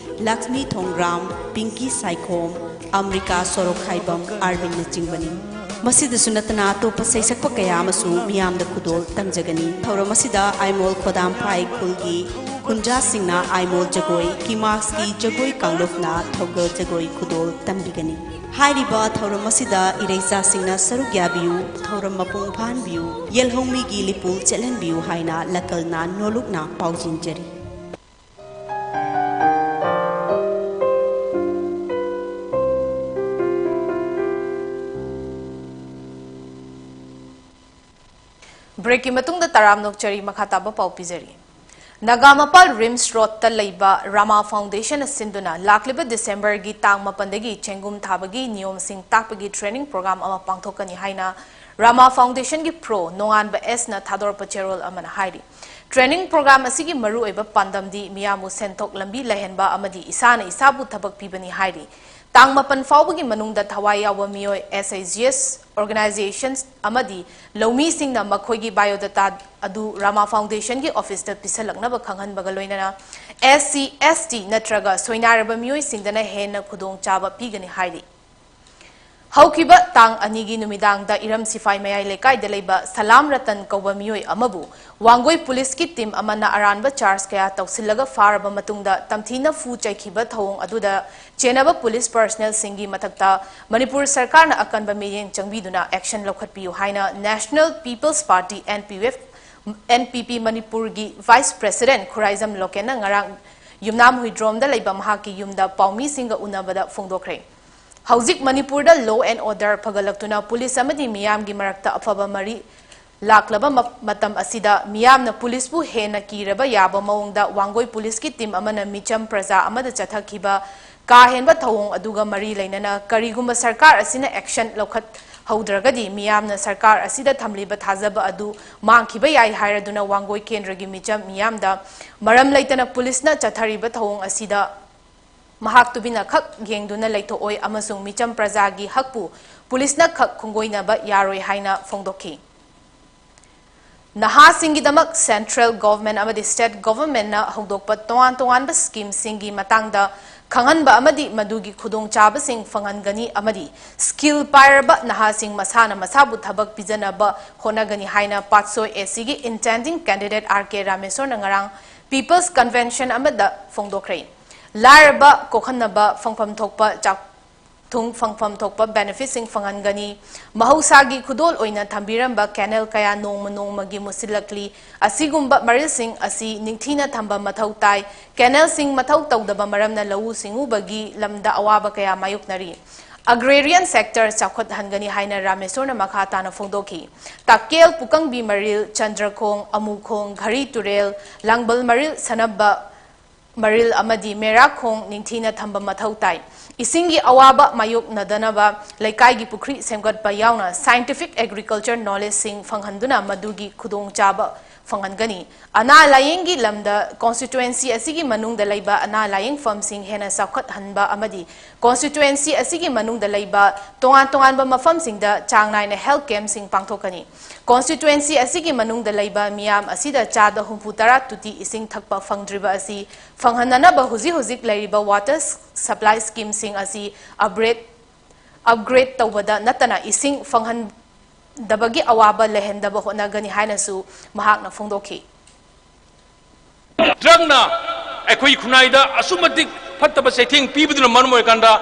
ꯂꯛꯁꯃꯤ ꯊꯣꯡꯒ꯭ꯔꯥꯝ, ꯄꯤꯡꯀꯤ ꯁꯥꯏꯈꯣꯝ, ꯑꯝꯔꯤꯀꯥ ꯁꯣꯔꯣꯛꯈꯥꯏꯕꯝ, ꯑꯥꯔꯕꯤꯟꯅꯆꯤꯡꯕꯅꯤ꯫ ꯃꯁꯤꯗꯁꯨ ꯅꯠꯇꯅ ꯑꯇꯣꯞꯄ ꯁꯩꯁꯛꯄ ꯀꯌꯥ ꯑꯃꯁꯨ ꯃꯤꯌꯥꯝꯗ ꯈꯨꯗꯣꯜ ꯇꯝꯖꯒꯅꯤ꯫ ꯊꯧꯔꯝ ꯑꯁꯤꯗ ꯑꯥꯏꯃꯣꯜ ꯈꯣꯗꯥꯝꯐꯥꯏ ꯈꯨꯜꯒꯤ ꯈꯨꯟꯖꯥꯁꯤꯡꯅ ꯑꯥꯏꯃꯣꯜ ꯖꯒꯣꯏ, KIMAKSꯀꯤ ꯖꯒꯣꯏ ꯀꯥꯡꯂꯨꯞꯅ ꯊꯧꯒꯜ ꯖꯒꯣꯏ ꯈꯨꯗꯣꯜ ꯇꯝꯕꯤꯒꯅꯤ꯫ ꯍꯥꯏꯔꯤꯕ ꯊꯧꯔꯝ ꯑꯁꯤꯗ ꯏꯔꯩꯆꯥꯁꯤꯡꯅ ꯁꯔꯨꯛ ꯌꯥꯕꯤꯌꯨ, ꯊꯧꯔꯝ ꯃꯄꯨꯡ ꯐꯥꯍꯟꯕꯤꯌꯨ, ꯌꯦꯜꯍꯧꯃꯤꯒꯤ ꯂꯤꯄꯨꯜ ꯆꯦꯜꯍꯟꯕꯤꯌꯨ ꯍꯥꯏꯅ ꯂꯀꯜꯅ ꯅꯣꯂꯨꯛꯅ ꯄꯥꯎꯖꯦꯟꯖꯔꯤ꯫ Breakꯀꯤ ꯃꯇꯨꯡꯗ ꯇꯔꯥꯝꯅ ꯑꯣꯛꯆꯔꯤ, ꯃꯈꯥ ꯇꯥꯕ ꯄꯥꯎ ꯄꯤꯖꯔꯤ꯫ ꯅꯒꯥꯃꯄꯥꯜ RIMS roadꯇ ꯂꯩꯕ ꯔꯃꯥ Foundationꯅ ꯁꯤꯟꯗꯨꯅ ꯂꯥꯛꯂꯤꯕ Decemberꯒꯤ ꯇꯥꯡ ꯃꯥꯄꯟꯗꯒꯤ ꯆꯦꯡꯒꯨꯝ ꯊꯥꯕꯒꯤ ꯅꯤꯌꯣꯝꯁꯤꯡ ꯇꯥꯛꯄꯒꯤ training program ꯑꯃ ꯄꯥꯡꯊꯣꯛꯀꯅꯤ ꯍꯥꯏꯅ ꯔꯥꯃꯥ ꯐꯥꯎꯟꯗꯦꯁꯟꯒꯤ ꯄ꯭ꯔꯣ ꯅꯣꯡꯉꯥꯟꯕ ꯑꯦꯁꯅ ꯊꯥꯗꯣꯔꯛꯄ ꯆꯦꯔꯣꯜ ꯑꯃꯅ ꯍꯥꯏꯔꯤ꯫ ꯇ꯭ꯔꯦꯅꯤꯡ ꯄ꯭ꯔꯣꯒ꯭ꯔꯥꯝ ꯑꯁꯤꯒꯤ ꯃꯔꯨꯑꯣꯏꯕ ꯄꯥꯟꯗꯝꯗꯤ ꯃꯤꯌꯥꯝꯕꯨ ꯁꯦꯟꯊꯣꯛ ꯂꯝꯕꯤ ꯂꯩꯍꯟꯕ ꯑꯃꯗꯤ ꯏꯁꯥꯅ ꯏꯁꯥꯕꯨ ꯊꯕꯛ ꯄꯤꯕꯅꯤ ꯍꯥꯏꯔꯤ꯫ ꯇꯥꯡ ꯃꯥꯄꯟ ꯐꯥꯎꯕꯒꯤ ꯃꯅꯨꯡꯗ ꯊꯋꯥꯏ ꯌꯥꯎꯕ ꯃꯤꯑꯣꯏ, ꯑꯦꯁ ꯑꯩꯆ ꯖꯤ ꯑꯦꯁ ꯑꯣꯔꯒꯅꯥꯏꯖꯦꯁꯟ ꯑꯃꯗꯤ ꯂꯧꯃꯤꯁꯤꯡꯅ ꯃꯈꯣꯏꯒꯤ ꯕꯥꯏꯑꯣꯗꯥꯇꯥ ꯑꯗꯨ ꯔꯥꯃꯥ ꯐꯥꯎꯟꯗꯦꯁꯟꯒꯤ ꯑꯣꯐꯤꯁꯇ ꯄꯤꯁꯜꯂꯛꯅꯕ ꯈꯪꯍꯟꯕꯒ ꯂꯣꯏꯅꯅ ꯑꯦꯁ ꯁꯤ, ꯑꯦꯁ ꯇꯤ ꯅꯠꯇ꯭ꯔꯒ ꯁꯣꯏꯅꯥꯏꯔꯕ ꯃꯤꯑꯣꯏꯁꯤꯡꯗꯅ ꯍꯦꯟꯅ ꯈꯨꯗꯣꯡꯆꯥꯕ ꯄꯤꯒꯅꯤ ꯍꯥꯏꯔꯤ꯫ ꯍꯧꯈꯤꯕ ꯇꯥꯡ ꯑꯅꯤꯒꯤ ꯅꯨꯃꯤꯗꯥꯡꯗ ꯏꯔꯝ ꯁꯤꯐꯥꯏ ꯃꯌꯥꯏ ꯂꯩꯀꯥꯏꯗ ꯂꯩꯕ ꯁꯂꯥꯝ ꯔꯇꯟ ꯀꯧꯕ ꯃꯤꯑꯣꯏ ꯑꯃꯕꯨ ꯋꯥꯡꯒꯣꯏ ꯄꯨꯂꯤꯁꯀꯤ ꯇꯤꯝ ꯑꯃꯅ ꯑꯔꯥꯟꯕ ꯆꯥꯔꯖ ꯀꯌꯥ ꯇꯧꯁꯤꯜꯂꯒ ꯐꯥꯔꯕ ꯃꯇꯨꯡꯗ ꯇꯝꯊꯤꯅ ꯐꯨ ꯆꯩꯈꯤꯕ ꯊꯧꯑꯣꯡ ꯑꯗꯨꯗ ꯆꯦꯟꯅꯕ ꯄꯨꯂꯤꯁ ꯄꯔꯁꯅꯦꯜꯁꯤꯡꯒꯤ ꯃꯊꯛꯇ ꯃꯅꯤꯄꯨꯔ ꯁꯔꯀꯥꯔꯅ ꯑꯀꯟꯕ ꯃꯤꯠꯌꯦꯡ ꯆꯪꯕꯤꯗꯨꯅ ꯑꯦꯛꯁꯟ ꯂꯧꯈꯠꯄꯤꯌꯨ ꯍꯥꯏꯅ national people's party, N P P, ꯃꯅꯤꯄꯨꯔꯒꯤ ꯚꯥꯏꯁ ꯄ꯭ꯔꯦꯁꯤꯗꯦꯟꯠ ꯈꯨꯔꯥꯏꯖꯝ ꯂꯣꯀꯦꯟꯅ ꯉꯔꯥꯡ ꯌꯨꯝꯅꯥꯝ ꯍꯨꯏꯗ꯭ꯔꯣꯝꯗ ꯂꯩꯕ ꯃꯍꯥꯛꯀꯤ ꯌꯨꯝꯗ ꯄꯥꯎꯃꯤꯁꯤꯡꯒ ꯎꯅꯕꯗ ꯐꯣꯡꯗꯣꯛꯈ꯭ꯔꯦ꯫ ꯍꯧꯖꯤꯛ ꯃꯅꯤꯄꯨꯔꯗ law and order ꯐꯒꯠꯂꯛꯇꯨꯅ ꯄꯨꯂꯤꯁ ꯑꯃꯗꯤ ꯃꯤꯌꯥꯝꯒꯤ ꯃꯔꯛꯇ ꯑꯐꯕ ꯃꯔꯤ ꯂꯥꯛꯂꯕ ꯃ-, ꯃꯇꯝ ꯑꯁꯤꯗ ꯃꯤꯌꯥꯝꯅ ꯄꯨꯂꯤꯁꯄꯨ ꯍꯦꯟꯅ ꯀꯤꯔꯕ ꯌꯥꯕ ꯃꯑꯣꯡꯗ ꯋꯥꯡꯒꯣꯏ ꯄꯨꯂꯤꯁꯀꯤ ꯇꯤꯝ ꯑꯃꯅ ꯃꯤꯆꯝ ꯄ꯭ꯔꯖꯥ ꯑꯃꯗ ꯆꯠꯊꯈꯤꯕ ꯀꯥ ꯍꯦꯟꯕ ꯊꯧꯑꯣꯡ ꯑꯗꯨꯒ ꯃꯔꯤ ꯂꯩꯅꯅ ꯀꯔꯤꯒꯨꯝꯕ ꯁꯔꯀꯥꯔ ꯑꯁꯤꯅ action ꯂꯧꯈꯠꯍꯧꯗ꯭ꯔꯒꯗꯤ ꯃꯤꯌꯥꯝꯅ ꯁꯔꯀꯥꯔ ꯑꯁꯤꯗ ꯊꯝꯂꯤꯕ ꯊꯥꯖꯕ ꯑꯗꯨ ꯃꯥꯡꯈꯤꯕ ꯌꯥꯏ ꯍꯥꯏꯔꯗꯨꯅ ꯋꯥꯡꯒꯣꯏ ꯀꯦꯟꯗ꯭ꯔꯒꯤ ꯃꯤꯆꯝ ꯃꯤꯌꯥꯝꯗ ꯃꯔꯝ ꯂꯩꯇꯅ ꯄꯨꯂꯤꯁꯅ ꯆꯠꯊꯔꯤꯕ ꯊꯧꯑꯣꯡ ꯑꯁꯤꯗ ꯃꯍꯥꯛ ꯇꯨꯃꯤꯟꯅ ꯈꯛ ꯌꯦꯡꯗꯨꯅ ꯂꯩꯊꯣꯛꯑꯣꯏ ꯑꯃꯁꯨꯡ ꯃꯤꯆꯝ ꯄ꯭ꯔꯖꯥꯒꯤ ꯍꯛꯄꯨ ꯄꯨꯂꯤꯁꯅ ꯈꯛ ꯈꯣꯡꯒꯣꯏꯅꯕ ꯌꯥꯔꯣꯏ ꯍꯥꯏꯅ ꯐꯣꯡꯗꯣꯛꯈꯤ꯫ ꯅꯍꯥꯁꯤꯡꯒꯤꯗꯃꯛ central government ꯑꯃꯗꯤ state government ꯅ ꯍꯧꯗꯣꯛꯄ ꯇꯣꯉꯥꯟ ꯇꯣꯉꯥꯟꯕ scheme ꯁꯤꯡꯒꯤ ꯃꯇꯥꯡꯗ ꯈꯪꯍꯟꯕ ꯑꯃꯗꯤ ꯃꯗꯨꯒꯤ ꯈꯨꯗꯣꯡꯆꯥꯕꯁꯤꯡ ꯐꯪꯍꯟꯒꯅꯤ ꯑꯃꯗꯤ skill ꯄꯥꯏꯔꯕ ꯅꯍꯥꯁꯤꯡ ꯃꯁꯥꯅ ꯃꯁꯥꯕꯨ ꯊꯕꯛ ꯄꯤꯖꯅꯕ ꯍꯣꯠꯅꯒꯅꯤ ꯍꯥꯏꯅ ꯄꯥꯠꯁꯣꯏ ꯑꯦ ꯁꯤꯒꯤ intending candidate ꯑꯥꯔ ꯀꯦ ꯔꯥꯃꯦꯁꯣꯔꯅ ꯉꯔꯥꯡ People's Convention ꯑꯃꯗ ꯐꯣꯡꯗꯣꯛꯈ꯭ꯔꯦ꯫ ꯂꯥꯏꯔꯕ ꯀꯣꯛꯍꯟꯅꯕ ꯐꯪꯐꯝ ꯊꯣꯛꯄ ꯆꯥꯛ ꯊꯨꯡ ꯐꯪꯐꯝ ꯊꯣꯛꯄ benefit ꯁꯤꯡ ꯐꯪꯍꯟꯒꯅꯤ꯫ ꯃꯍꯧꯁꯥꯒꯤ ꯈꯨꯗꯣꯜ ꯑꯣꯏꯅ ꯊꯝꯕꯤꯔꯝꯕ canal ꯀꯌꯥ ꯅꯣꯡꯃ ꯅꯣꯡꯃꯒꯤ ꯃꯨꯠꯁꯤꯜꯂꯛꯂꯤ꯫ ꯑꯁꯤꯒꯨꯝꯕ ꯃꯔꯤꯜꯁꯤꯡ ꯑꯁꯤ ꯅꯤꯡꯊꯤꯅ ꯊꯝꯕ ꯃꯊꯧ ꯇꯥꯏ꯫ Canal ꯁꯤꯡ ꯃꯊꯧ ꯇꯧꯗꯕ ꯃꯔꯝꯅ ꯂꯧꯎ ꯁꯤꯡꯎꯕꯒꯤ ꯂꯝꯗ ꯑꯋꯥꯕ ꯀꯌꯥ ꯃꯥꯌꯣꯛꯅꯔꯤ꯫ Agrarian sector ꯆꯥꯎꯈꯠꯍꯟꯒꯅꯤ ꯍꯥꯏꯅ ꯔꯥꯃꯦꯁꯣꯔꯅ ꯃꯈꯥ ꯇꯥꯅ ꯐꯣꯡꯗꯣꯛꯈꯤ꯫ ꯇꯥꯛꯀꯦꯜ, ꯄꯨꯀꯪꯕꯤ ꯃꯔꯤꯜ, ꯆꯟꯗ꯭ꯔꯈꯣꯡ, ꯑꯃꯨꯈꯣꯡ, ꯘꯔꯤ ꯇꯨꯔꯦꯜ, ꯂꯥꯡꯕꯜ ꯃꯔꯤꯜ, ꯁꯅꯝꯕ ꯃꯔꯤꯜ ꯑꯃꯗꯤ ꯃꯦꯔꯥꯈꯣꯡ ꯅꯤꯡꯊꯤꯅ ꯊꯝꯕ ꯃꯊꯧ ꯇꯥꯏ꯫ ꯏꯁꯤꯡꯒꯤ ꯑꯋꯥꯕ ꯃꯥꯌꯣꯛꯅꯗꯅꯕ ꯂꯩꯀꯥꯏꯒꯤ ꯄꯨꯈ꯭ꯔꯤ ꯁꯦꯝꯒꯠꯄ ꯌꯥꯎꯅ scientific agriculture knowledgeꯁꯤꯡ ꯐꯪꯍꯟꯗꯨꯅ ꯃꯗꯨꯒꯤ ꯈꯨꯗꯣꯡꯆꯥꯕ ꯐꯪꯍꯟꯒꯅꯤ꯫ ꯑꯅꯥ ꯂꯥꯌꯦꯡꯒꯤ ꯂꯝꯗ constituency ꯑꯁꯤꯒꯤ ꯃꯅꯨꯡꯗ ꯂꯩꯕ ꯑꯅꯥ ꯂꯥꯌꯦꯡꯐꯝꯁꯤꯡ ꯍꯦꯟꯅ ꯆꯥꯎꯈꯠꯍꯟꯕ ꯑꯃꯗꯤ constituency ꯑꯁꯤꯒꯤ ꯃꯅꯨꯡꯗ ꯂꯩꯕ ꯇꯣꯉꯥꯟ ꯇꯣꯉꯥꯟꯕ ꯃꯐꯝꯁꯤꯡꯗ ꯆꯥꯡ ꯅꯥꯏꯅ health campꯁꯤꯡ ꯄꯥꯡꯊꯣꯛꯀꯅꯤ꯫ Constituency ꯑꯁꯤꯒꯤ ꯃꯅꯨꯡꯗ ꯂꯩꯕ ꯃꯤꯌꯥꯝ ꯑꯁꯤꯗ ꯆꯥꯗ ꯍꯨꯝꯐꯨ ꯇꯔꯥ ꯇꯨꯇꯤ ꯏꯁꯤꯡ ꯊꯛꯄ ꯐꯪꯗ꯭ꯔꯤꯕ ꯑꯁꯤ ꯐꯪꯍꯟꯅꯅꯕ ꯍꯧꯖꯤꯛ ꯍꯧꯖꯤꯛ ꯂꯩꯔꯤꯕ water supply schemeꯁꯤꯡ ꯑꯁꯤ upgrade upgrade ꯇꯧꯕꯗ ꯅꯠꯇꯅ ꯏꯁꯤꯡ ꯐꯪꯍꯟꯗꯕꯒꯤ ꯑꯋꯥꯕ ꯂꯩꯍꯟꯗꯕ ꯍꯣꯠꯅꯒꯅꯤ ꯍꯥꯏꯅꯁꯨ ꯃꯍꯥꯛꯅ ꯐꯣꯡꯗꯣꯛꯈꯤ꯫ ꯗ꯭ꯔꯒꯅ ꯑꯩꯈꯣꯏ ꯈꯨꯟꯅꯥꯏꯗ ꯑꯁꯨꯛ ꯃꯇꯤꯛ ꯐꯠꯇꯕ ꯆꯩꯊꯦꯡ ꯄꯤꯕꯗꯨꯅ ꯃꯔꯝ ꯑꯣꯏꯔꯀꯥꯟꯗ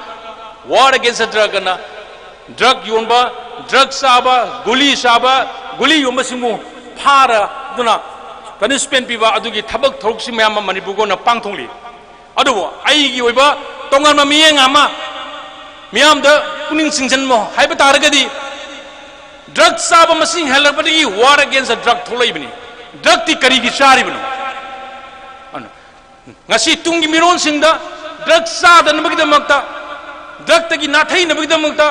war against the drug ꯑꯅ drug ꯌꯣꯟꯕ, drug ꯆꯥꯕ, ꯒꯨꯂꯤ ꯆꯥꯕ, ꯒꯨꯂꯤ ꯌꯣꯟꯕꯁꯤꯡꯕꯨ ꯐꯥꯔꯗꯨꯅ punishment ꯄꯤꯕ ꯑꯗꯨꯒꯤ ꯊꯕꯛ ꯊꯧꯔꯝꯁꯤꯡ ꯃꯌꯥꯝ ꯑꯃ ꯃꯅꯤꯄꯨꯔ ꯒꯣꯔꯃꯦꯟꯠꯅ ꯄꯥꯡꯊꯣꯛꯂꯤ꯫ ꯑꯗꯨꯕꯨ ꯑꯩꯒꯤ ꯑꯣꯏꯕ ꯇꯣꯉꯥꯟꯕ ꯃꯤꯠꯌꯦꯡ ꯑꯃ ꯃꯤꯌꯥꯝꯗ ꯄꯨꯛꯅꯤꯡ ꯆꯤꯡꯁꯤꯟꯕ ꯍꯥꯏꯕ ꯇꯥꯔꯒꯗꯤ drug ꯆꯥꯕ ꯃꯁꯤꯡ ꯍꯦꯜꯂꯛꯄꯗꯒꯤ war against the drug ꯊꯣꯛꯂꯛꯏꯕꯅꯤ꯫ Drugꯇꯤ ꯀꯔꯤꯒꯤ ꯆꯥꯔꯤꯕꯅꯣ? ꯑꯗꯨꯅ ꯉꯁꯤ ꯇꯨꯡꯒꯤ ꯃꯤꯔꯣꯟꯁꯤꯡꯗ drug ꯆꯥꯗꯅꯕꯒꯤꯗꯃꯛꯇ, drugꯇꯒꯤ ꯅꯥꯊꯩꯅꯕꯒꯤꯗꯃꯛꯇ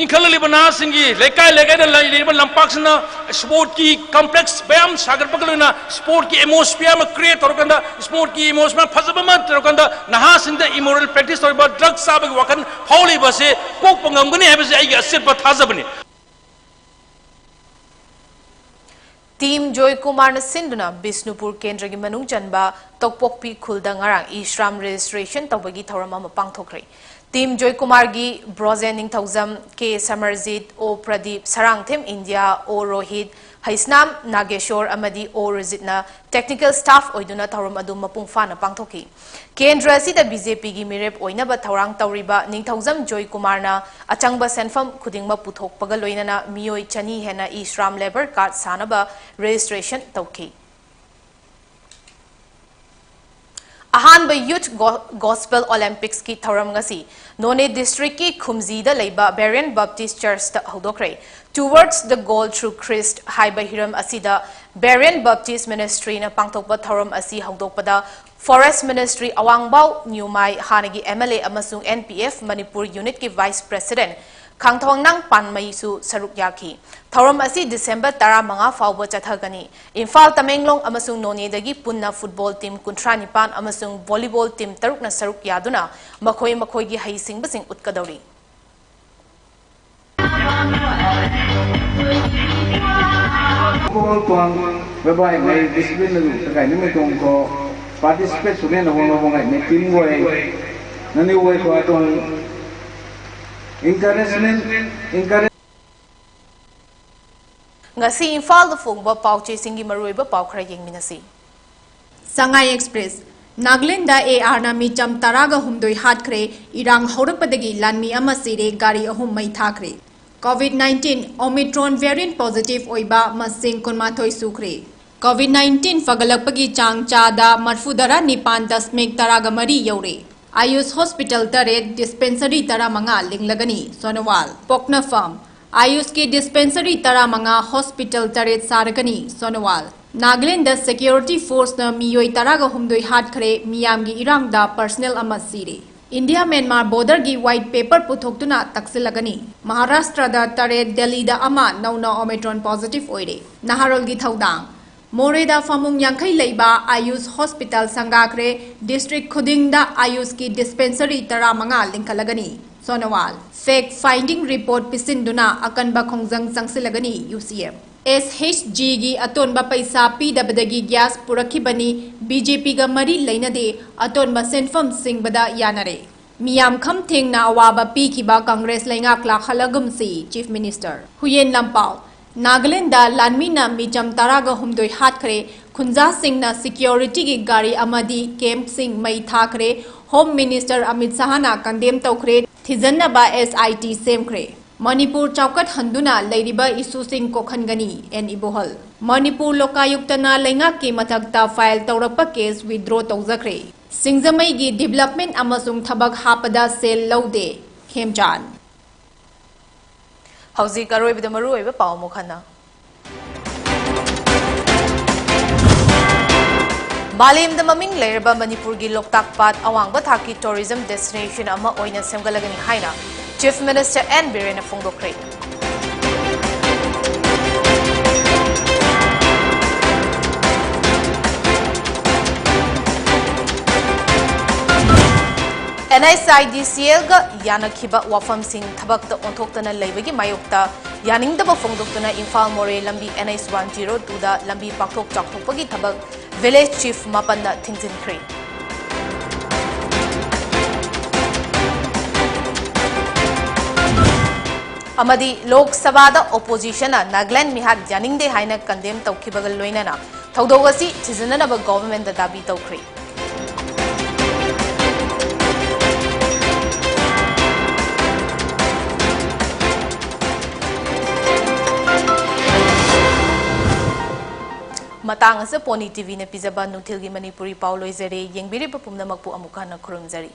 ꯏꯟꯈꯠꯂꯛꯂꯤꯕ ꯅꯍꯥꯁꯤꯡꯒꯤ ꯂꯩꯀꯥꯏ ꯂꯩꯀꯥꯏꯗ ꯂꯩꯔꯤꯕ ꯂꯝꯄꯥꯛꯁꯤꯅ sportꯀꯤ complex ꯃꯌꯥꯝ ꯁꯥꯒꯠꯄꯒ ꯂꯣꯏꯅꯅ sportꯀꯤ atmosphere ꯑꯃ create ꯇꯧꯔꯀꯥꯟꯗ, sportꯀꯤ atmosphere ꯐꯖꯕ ꯑꯃ ꯇꯧꯔꯀꯥꯟꯗ ꯅꯍꯥꯁꯤꯡꯗ immoral practice ꯇꯧꯔꯤꯕ drug ꯆꯥꯕꯒꯤ ꯋꯥꯈꯜ ꯐꯥꯎꯂꯤꯕ ꯑꯁꯤ ꯀꯣꯛꯄ ꯉꯝꯒꯅꯤ ꯍꯥꯏꯕꯁꯤ ꯑꯩꯒꯤ ꯑꯆꯦꯠꯄ ꯊꯥꯖꯕꯅꯤ꯫ Team ꯖꯣꯏꯀꯨꯃꯥꯔꯅ ꯁꯤꯟꯗꯨꯅ ꯕꯤꯁꯅꯨꯄꯨꯔ ꯀꯦꯟꯗ꯭ꯔꯒꯤ ꯃꯅꯨꯡ ꯆꯟꯕ ꯇꯣꯛꯄꯣꯛꯄꯤ ꯈꯨꯜꯗ ꯉꯔꯥꯡ E-Shram registration ꯇꯧꯕꯒꯤ ꯊꯧꯔꯝ ꯑꯃ ꯄꯥꯡꯊꯣꯛꯈ꯭ꯔꯦ꯫ Team ꯖꯣꯏꯀꯨꯃꯥꯔꯒꯤ ꯕ꯭ꯔꯣꯖꯦꯟ ꯅꯤꯡꯊꯧꯖꯝ, ꯀꯦ ꯁꯃꯔꯖꯤꯠ, ꯑꯣ ꯄ꯭ꯔꯗꯤꯞ, ꯁꯔꯥꯡꯊꯦꯝ ꯏꯟꯗꯤꯌꯥ, ꯑꯣ ꯔꯣꯍꯤꯠ, ꯍꯩꯁꯅꯥꯝ ꯅꯥꯒꯦꯁꯣꯔ ꯑꯃꯗꯤ ꯑꯣ ꯔꯖꯤꯠꯅ technical staff ꯑꯣꯏꯗꯨꯅ ꯊꯧꯔꯝ ꯑꯗꯨ ꯃꯄꯨꯡ ꯐꯥꯅ ꯄꯥꯡꯊꯣꯛꯈꯤ꯫ ꯀꯦꯟꯗ꯭ꯔ ꯑꯁꯤꯗ BJPꯒꯤ ꯃꯤꯔꯦꯞ ꯑꯣꯏꯅꯕ ꯊꯧꯔꯥꯡ ꯇꯧꯔꯤꯕ ꯅꯤꯡꯊꯧꯖꯝ ꯖꯣꯏꯀꯨꯃꯥꯔꯅ ꯑꯆꯪꯕ ꯁꯦꯟꯐꯝ ꯈꯨꯗꯤꯡꯃꯛ ꯄꯨꯊꯣꯛꯄꯒ ꯂꯣꯏꯅꯅ ꯃꯤꯑꯣꯏ ꯆꯅꯤ ꯍꯦꯟꯅ E-Shram labour card ꯁꯥꯅꯕ registration ꯇꯧꯈꯤ꯫ ꯑꯍꯥꯟꯕ Youth Go- Gospel Olympicsꯀꯤ ꯊꯧꯔꯝ ꯉꯁꯤ ꯅꯣꯅꯦ districtꯀꯤ ꯈꯨꯝꯖꯤꯗ ꯂꯩꯕ Berean Baptist Churchꯇ ꯍꯧꯗꯣꯛꯈ꯭ꯔꯦ꯫ Towards the Goal Through Christ ꯍꯥꯏꯕ ꯍꯤꯔꯝ ꯑꯁꯤꯗ Berean Baptist Ministryꯅ ꯄꯥꯡꯊꯣꯛꯄ ꯊꯧꯔꯝ ꯑꯁꯤ ꯍꯧꯗꯣꯛꯄꯗ Forest Ministry ꯑꯋꯥꯡꯕꯥꯎ ꯅ꯭ꯌꯨꯃꯥꯏ ꯍꯥꯟꯅꯒꯤ M L A ꯑꯃꯁꯨꯡ N P F Manipur unit ꯀꯤ Vice President ꯈꯥꯡꯊꯣꯡꯅꯥꯡ ꯄꯥꯟꯃꯩꯁꯨ ꯁꯔꯨꯛ ꯌꯥꯈꯤ꯫ ꯊꯧꯔꯝ ꯑꯁꯤ December ꯇꯔꯥꯃꯉꯥ ꯐꯥꯎꯕ ꯆꯠꯊꯒꯅꯤ꯫ ꯏꯝꯐꯥꯜ, ꯇꯃꯦꯡꯂꯣꯡ ꯑꯃꯁꯨꯡ ꯅꯣꯅꯦꯗꯒꯤ ꯄꯨꯟꯅ football team ꯀꯨꯟꯊ꯭ꯔꯥ ꯅꯤꯄꯥꯟ ꯑꯃꯁꯨꯡ volleyball team ꯇꯔꯨꯛꯅ ꯁꯔꯨꯛ ꯌꯥꯗꯨꯅ ꯃꯈꯣꯏ ꯃꯈꯣꯏꯒꯤ ꯍꯩꯁꯤꯡꯕꯁꯤꯡ ꯎꯠꯀꯗꯧꯔꯤ꯫ Football tuang, whereby my discipline na lu, takai ni mai tuang ko participate su ne na wang wang ai, my team ko ai, nani wai ko tuang encouragement, encourage. ꯉꯁꯤ ꯏꯝꯐꯥꯜꯗ ꯐꯣꯡꯕ ꯄꯥꯎꯆꯦꯁꯤꯡꯒꯤ ꯃꯔꯨꯑꯣꯏꯕ ꯄꯥꯎ ꯈꯔ ꯌꯦꯡꯃꯤꯟꯅꯁꯤ꯫ Sangai Express, Nagaland A R ꯅ ꯃꯤꯆꯝ ꯇꯔꯥꯒ ꯍꯨꯝꯗꯣꯏ ꯍꯥꯠꯈ꯭ꯔꯦ, ꯏꯔꯥꯡ ꯍꯧꯔꯛꯄꯗꯒꯤ ꯂꯥꯟꯃꯤ ꯑꯃ ꯁꯤꯔꯦ, ꯒꯥꯔꯤ ꯑꯍꯨꯝ ꯃꯩ ꯊꯥꯈ꯭ꯔꯦ꯫ COVID nineteen Omicron variant positive ꯑꯣꯏꯕ ꯃꯁꯤꯡ ꯀꯨꯟꯃꯥꯊꯣꯏ ꯁꯨꯈ꯭ꯔꯦ꯫ COVID nineteen ꯐꯒꯠꯂꯛꯄꯒꯤ ꯆꯥꯡ ꯆꯥꯗ ꯃꯔꯐꯨꯇꯔꯥ ꯅꯤꯄꯥꯟ ꯗꯁꯃꯤꯛ ꯇꯔꯥꯒ ꯃꯔꯤ ꯌꯧꯔꯦ꯫ ꯑꯥꯌꯨꯁ ꯍꯣꯁꯄꯤꯇꯥꯜ ꯇꯔꯦꯠ, dispensary ꯇꯔꯥꯃꯉꯥ ꯂꯤꯡꯂꯒꯅꯤ, ꯁꯣꯅꯣꯋꯥꯜ꯫ ꯄꯣꯛꯅꯐꯝ, ꯑꯥꯌꯨꯁꯀꯤ dispensary ꯇꯔꯥꯃꯉꯥ, hospital ꯇꯔꯦꯠ ꯁꯥꯔꯒꯅꯤ, ꯁꯣꯅꯣꯋꯥꯜ꯫ ꯅꯥꯒꯥꯂꯦꯟꯗ security force ꯅ ꯃꯤꯑꯣꯏ ꯇꯔꯥꯒ ꯍꯨꯝꯗꯣꯏ ꯍꯥꯠꯈ꯭ꯔꯦ, ꯃꯤꯌꯥꯝꯒꯤ ꯏꯔꯥꯡꯗ personnel ꯑꯃ ꯁꯤꯔꯦ꯫ ꯏꯟꯗꯤꯌꯥ ꯃ꯭ꯌꯥꯟꯃꯥꯔ border ꯒꯤ white paper ꯄꯨꯊꯣꯛꯇꯨꯅ ꯇꯛꯁꯤꯜꯂꯒꯅꯤ꯫ ꯃꯍꯥꯔꯥꯁꯇ꯭ꯔꯗ ꯇꯔꯦꯠ, ꯗꯦꯜꯂꯤꯗ ꯑꯃ ꯅꯧꯅ Omicron positive ꯑꯣꯏꯔꯦ꯫ ꯅꯍꯥꯔꯣꯜꯒꯤ ꯊꯧꯗꯥꯡ꯫ ꯃꯣꯔꯦꯗ ꯐꯃꯨꯡ ꯌꯥꯡꯈꯩ ꯂꯩꯕ ꯑꯥꯌꯨꯁ ꯍꯣꯁꯄꯤꯇꯥꯜ ꯁꯪꯒꯥꯈ꯭ꯔꯦ꯫ District ꯈꯨꯗꯤꯡꯗ ꯑꯥꯌꯨꯁꯀꯤ dispensary ꯇꯔꯥꯃꯉꯥ ꯂꯤꯡꯈꯠꯂꯒꯅꯤ꯫ ꯁꯣꯅꯣꯋꯥꯜ꯫ Fact finding report ꯄꯤꯁꯤꯟꯗꯨꯅ ꯑꯀꯟꯕ ꯈꯣꯡꯖꯪ ꯆꯪꯁꯤꯜꯂꯒꯅꯤ, U C M꯫ S H G ꯒꯤ ꯑꯇꯣꯟꯕ ꯄꯩꯁꯥ ꯄꯤꯗꯕꯗꯒꯤ gas ꯄꯨꯔꯛꯈꯤꯕꯅꯤ, B J P ꯒ ꯃꯔꯤ ꯂꯩꯅꯗꯦ, ꯑꯇꯣꯟꯕ ꯁꯦꯟꯐꯝ ꯁꯤꯡꯕꯗ ꯌꯥꯅꯔꯦ꯫ ꯃꯤꯌꯥꯝ ꯈꯝ ꯊꯦꯡꯅ ꯑꯋꯥꯕ ꯄꯤꯈꯤꯕ ꯀꯪꯒ꯭ꯔꯦꯁ ꯂꯩꯉꯥꯛ ꯂꯥꯛꯍꯜꯂꯒꯨꯝꯁꯤ, Chief Minister꯫ ꯍꯨꯌꯦꯟ ꯂꯥꯟꯄꯥꯎ꯫ ꯅꯥꯒꯥꯂꯦꯟꯗ ꯂꯥꯟꯃꯤꯅ ꯃꯤꯆꯝ ꯇꯔꯥꯒ ꯍꯨꯝꯗꯣꯏ ꯍꯥꯠꯈ꯭ꯔꯦ, ꯈꯨꯟꯖꯥꯁꯤꯡꯅ security ꯒꯤ ꯒꯥꯔꯤ ꯑꯃꯗꯤ camp ꯁꯤꯡ ꯃꯩ ꯊꯥꯈ꯭ꯔꯦ, Home Minister ꯑꯃꯤꯠ ꯁꯥꯍꯅ condemn ꯇꯧꯈ꯭ꯔꯦ, ꯊꯤꯖꯤꯟꯅꯕ S I T ꯁꯦꯝꯈ꯭ꯔꯦ꯫ ꯃꯅꯤꯄꯨꯔ ꯆꯥꯎꯈꯠꯍꯟꯗꯨꯅ ꯂꯩꯔꯤꯕ issue ꯁꯤꯡ ꯀꯣꯛꯍꯟꯒꯅꯤ, N ꯏꯕꯣꯍꯜ꯫ ꯃꯅꯤꯄꯨꯔ ꯂꯣꯀꯥꯌꯨꯛꯇꯅ ꯂꯩꯉꯥꯛꯀꯤ ꯃꯊꯛꯇ file ꯇꯧꯔꯛꯄ case withdraw ꯇꯧꯖꯈ꯭ꯔꯦ꯫ ꯁꯤꯡꯖꯃꯩꯒꯤ development ꯑꯃꯁꯨꯡ ꯊꯕꯛ ꯍꯥꯞꯄꯗ ꯁꯦꯜ ꯂꯧꯗꯦ, ꯈꯦꯝꯆꯥꯟ꯫ ꯍꯧꯖꯤꯛ ꯑꯔꯣꯏꯕꯗ ꯃꯔꯨꯑꯣꯏꯕ ꯄꯥꯎ ꯑꯃꯨꯛ ꯍꯟꯅ꯫ ꯃꯥꯂꯦꯝꯗ ꯃꯃꯤꯡ ꯂꯩꯔꯕ ꯃꯅꯤꯄꯨꯔꯒꯤ ꯂꯣꯛꯇꯥꯛ ꯄꯥꯠ ꯑꯋꯥꯡꯕ ꯊꯥꯛꯀꯤ tourism destination ꯑꯃ ꯑꯣꯏꯅ ꯁꯦꯝꯒꯠꯂꯒꯅꯤ ꯍꯥꯏꯅ Chief Minister N ꯕꯤꯔꯦꯟꯅ ꯐꯣꯡꯗꯣꯛꯈ꯭ꯔꯦ꯫ NHIDCLꯒ ꯌꯥꯅꯈꯤꯕ ꯋꯥꯐꯝꯁꯤꯡ ꯊꯕꯛꯇ ꯑꯣꯟꯊꯣꯛꯇꯅ ꯂꯩꯕꯒꯤ ꯃꯥꯌꯣꯛꯇ ꯌꯥꯅꯤꯡꯗꯕ ꯐꯣꯡꯗꯣꯛꯇꯨꯅ ꯏꯝꯐꯥꯜ ꯃꯣꯔꯦ ꯂꯝꯕꯤ NH one zero twoꯗ ꯂꯝꯕꯤ ꯄꯥꯛꯊꯣꯛ ꯆꯥꯎꯊꯣꯛꯄꯒꯤ ꯊꯕꯛ village chief ꯃꯥꯄꯟꯅ ꯊꯤꯡꯖꯤꯟꯈ꯭ꯔꯦ꯫ ꯑꯃꯗꯤ ꯂꯣꯛ ꯁꯚꯥꯗ oppositionꯅ ꯅꯥꯒꯥꯂꯦꯟ ꯃꯤꯍꯥꯠ ꯌꯥꯅꯤꯡꯗꯦ ꯍꯥꯏꯅ condemn ꯇꯧꯈꯤꯕꯒ ꯂꯣꯏꯅꯅ ꯊꯧꯗꯣꯛ ꯑꯁꯤ ꯊꯤꯖꯤꯟꯅꯅꯕ governmentꯗ ꯗꯥꯕꯤ ꯇꯧꯈ꯭ꯔꯦ꯫ ꯃꯇꯥꯡ ꯑꯁꯤꯗ Pony TVꯅ ꯄꯤꯖꯕ ꯅꯨꯡꯊꯤꯜꯒꯤ ꯃꯅꯤꯄꯨꯔꯤ ꯄꯥꯎ ꯂꯣꯏꯖꯔꯦ꯫ ꯌꯦꯡꯕꯤꯔꯤꯕ ꯄꯨꯝꯅꯃꯛꯄꯨ ꯑꯃꯨꯛ ꯍꯟꯅ ꯈꯨꯔꯨꯝꯖꯔꯤ꯫